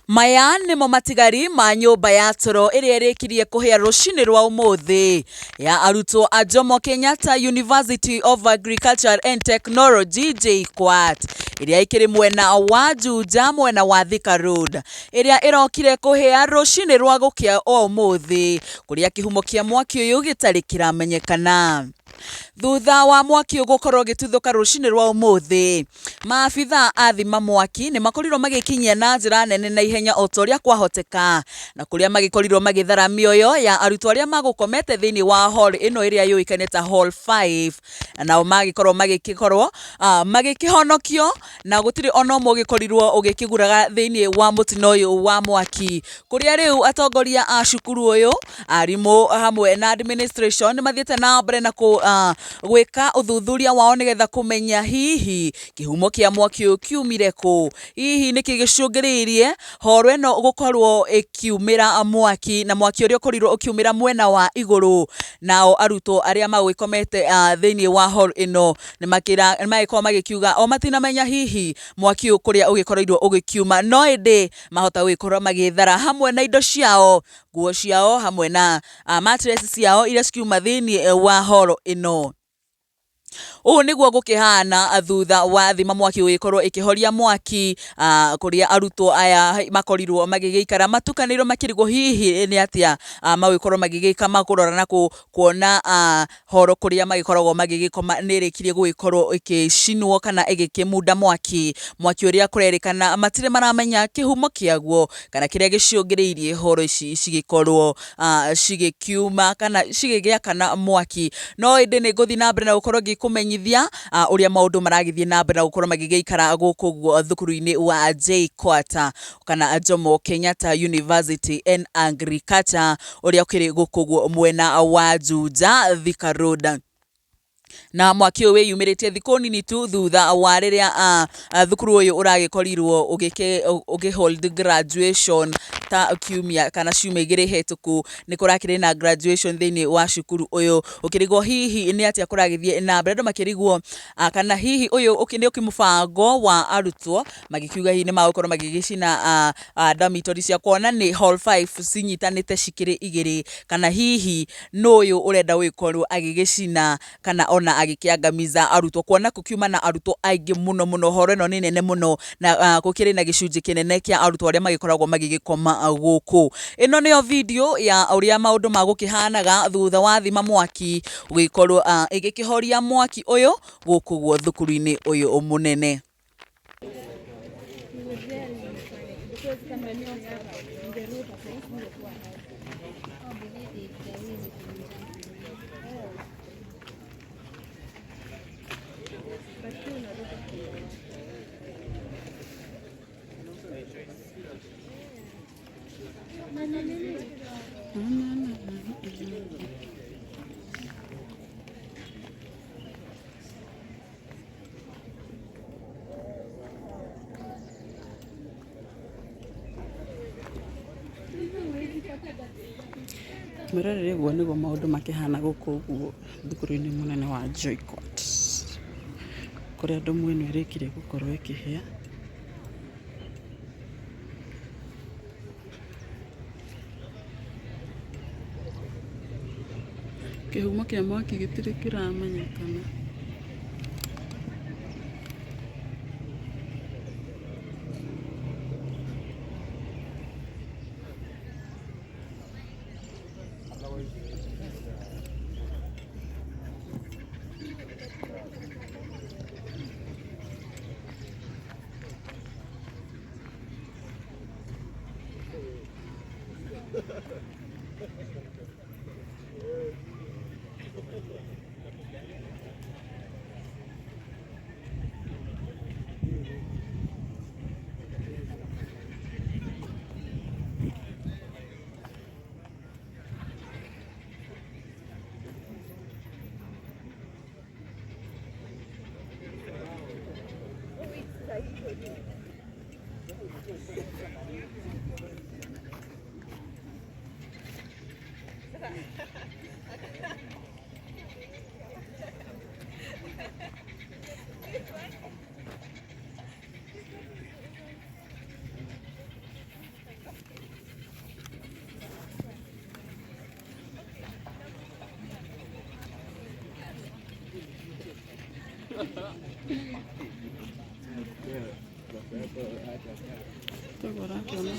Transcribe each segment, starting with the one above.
Maya nĩmo matigari ma nyũmba ya toro ĩrĩa ĩrĩkirie kũhĩa rũcinĩ rwa ũmũthĩ ya arutwo a Jomo Kenyatta University of Agriculture and Technology JKUAT ĩrĩa ĩkĩrĩ mwena wa Juja mwena wa Thika Road ĩrĩa ĩrokire kũhĩa rũcinĩ rwa gũkĩa o ũmũthĩ kũrĩa kĩhumo kĩa mwaki ũyũ gĩtarĩ kĩramenyekana. Thutha wa mwaki ũyũ gũkorwo ũgĩtuthũka rũcinĩ rwa ũmũthĩ, maabithaa a thima mwaki nĩ makorirwo magĩkinyia na njĩra nene na ihenya o ta ũrĩa kwahoteka, na kũrĩa magĩkorirwo magĩthara mĩoyo ya arutwo arĩa magũkomete thĩinĩ wa hall ĩno ĩrĩa yũĩkaine ta hall 5, na nao magĩkorwo magĩkĩkorwo magĩkĩhonokio na gũtirĩ ona ũmwe ũgĩkorirwo ũgĩkĩguraga thĩinĩ wa mũtino ũyũ wa mwaki, kũrĩa rĩu atongoria a cukuru ũyũ, arimũ hamwe na administration nĩ mathiĩte na mbere na gwĩka ũthuthuria wao nĩgetha kũmenya hihi kĩhumo kĩa mwaki ũyũ kiumire kũ, hihi nĩkĩ gĩcũngĩrĩirie horo ĩno gũkorwo ĩkiumĩra mwaki na mwaki ũrĩa ũkorirwo ũkiumĩra mwena wa igũrũ, nao arutwo arĩa magũgĩkomete thĩinĩ wa hall ĩno nĩ magĩkorwo magĩkiuga o matinamenya hihi mwaki ũyũ kũrĩa ũgĩkorirwo ũgĩkiuma, no ĩndĩ mahota gũgĩkorwo magĩthara hamwe na indo ciao, nguo ciao hamwe na mattress ciao iria cikiuma thĩinĩ wa hall ĩno. Ũũ nĩguo gũkĩhana thutha wa thima mwaki gũgĩkorwo ĩkĩhoria mwaki kũrĩa arutwo aya makorirwo magĩgĩikara matukanĩirwo makĩrigwo hihi nĩ atĩa magũgĩkorwo magĩgĩka makũrora na kuona horo kũrĩa magĩkoragwo magĩgĩkoma nĩ ĩrĩkirie gũgĩkorwo ĩgĩcinwo kana ĩgĩkĩmunda mwaki, mwaki ũrĩa kũrerĩkana matirĩ maramenya kĩhumo kĩaguo kana kĩrĩa gĩcũngĩrĩirie horo ici cigĩkorwo cigĩkiuma kana cigĩgĩakana mwaki. No ĩndĩ nĩ ngũthiĩ na mbere na gũkorwo ngĩkũmenyithia ũrĩa maũndũ maragĩthiĩ na mbere na gũkorwo magĩgĩikara gũkũ ũguo thukuru-inĩ wa JKUAT kana Jomo Kenyatta University and Agriculture ũrĩa ũkĩrĩ gũkũ ũguo mwena wa Juja, Thika Road. Na mwaki ũyũ wĩyumĩrĩtie thikũ nini tu thutha wa rĩrĩa thukuru ũyũ ũragĩkorirwo ũgĩ hold graduation ta kiumia kana ciumia igĩrĩ hetũku, nĩ kũrakĩrĩ na graduation thĩinĩ wa cukuru ũyũ, ũkĩrigwo hihi nĩ atĩa kũragĩthiĩ na mbere, andũ makĩrigwo kana hihi ũyũ nĩ mũbango wa arutwo magĩkiuga hihi nĩ magũkorwo magĩgĩcina dormitory cia kuona nĩ hall 5 cinyitanĩte cikĩrĩ igĩrĩ, kana hihi nũ ũyũ ũrenda gũgĩkorwo agĩgĩcina kana ona agĩkĩangamiza arutwo, kuona gũkiuma na arutwo aingĩ mũno mũno, horo ĩno nĩ nene mũno na gũkĩrĩ na gĩcunjĩ kĩnene kĩa arutwo arĩa magĩkoragwo magĩgĩkoma gũkũ. Ĩno nĩyo video ya ũrĩa maũndũ magũkĩhanaga thutha wa thima mwaki gũgĩkorwo ĩgĩkĩhoria mwaki ũyũ gũkũ guo thukuru-inĩ ũyũ mũnene. Mwĩrorere ũguo nĩguo maũndũ makĩhana gũkũ ũguo thukuru-inĩ mũnene wa JKUAT, kũrĩa ndomu ĩno ĩrĩkirie gũkorwo ĩkĩhĩa. Kĩhumo kĩa mwaki gĩtirĩ kĩramenyekana. Toguo ũrakĩona.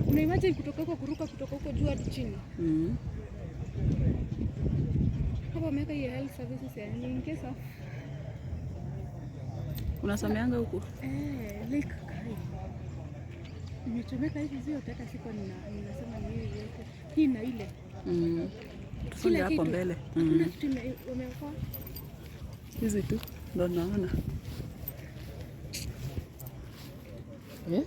Una imagine kutoka huko kuruka kutoka huko juu hadi chini. Hapa wameweka hiyo health services ya nini in case of Unasomeanga huku? Like kai. Imechomeka hivi zote hata sikuwa ninasema ni hiyo yote. Hii na ile. Tusonge Kila hapo kitu. mbele. Hakuna kitu wameokoa. Hizi tu ndo naona. Eh?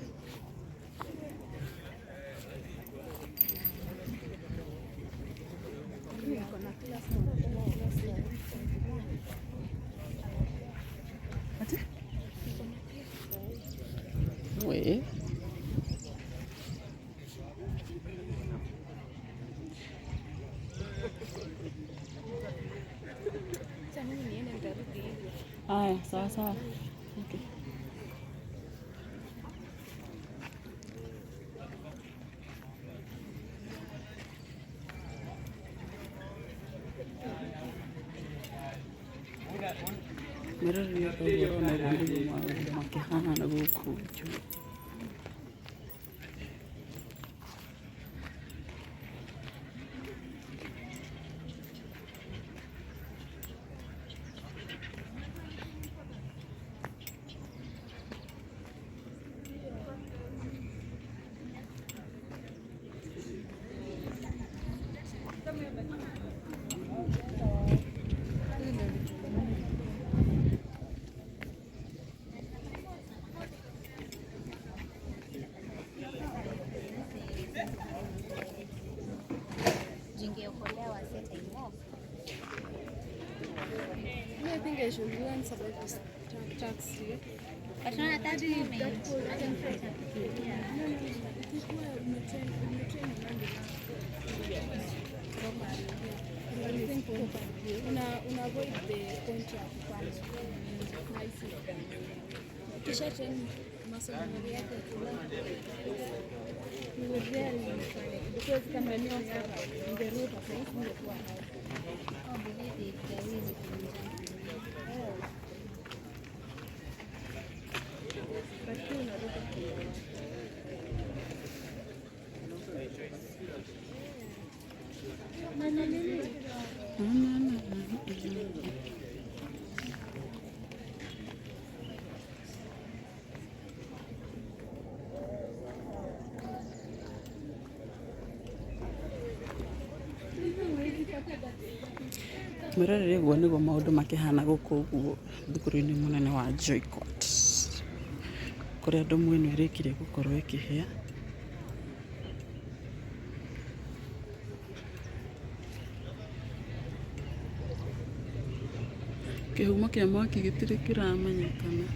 Iko na class. Ati? We. Sasa mimi niende nitarudi hivi. Haya, sawa sawa. Okay. Mwĩroreri ũguo ũrona ũguo nĩguo maũndũ makĩhana gũkũ Njũĩ. Jingeokolewa sasa hivi. Me, I think I should learn about this taxi. But not at that moment. Hata mtu atafikiria. No, no, no. Ukikuwa umetrain properly. I think una avoid the point ya kupanda. Rahisi. Ukisha train muscle memory yako you will rarely panic because kama ni hapa ungeruka sasa ungekuwa hapa. Oh, believe it, there is a But pia unaruka kidogo. Na nini? Mwĩroreri ũguo nĩguo maũndũ makĩhana gũkũ ũguo thukuru-inĩ mũnene wa JKUAT, kũrĩa ndomu ĩno ĩrĩkirie gũkorwo ĩkĩhĩa. Kĩhumo kĩa mwaki gĩtirĩ kĩramenyekana.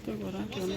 Koguo ũrakĩona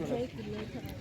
Try kuleta.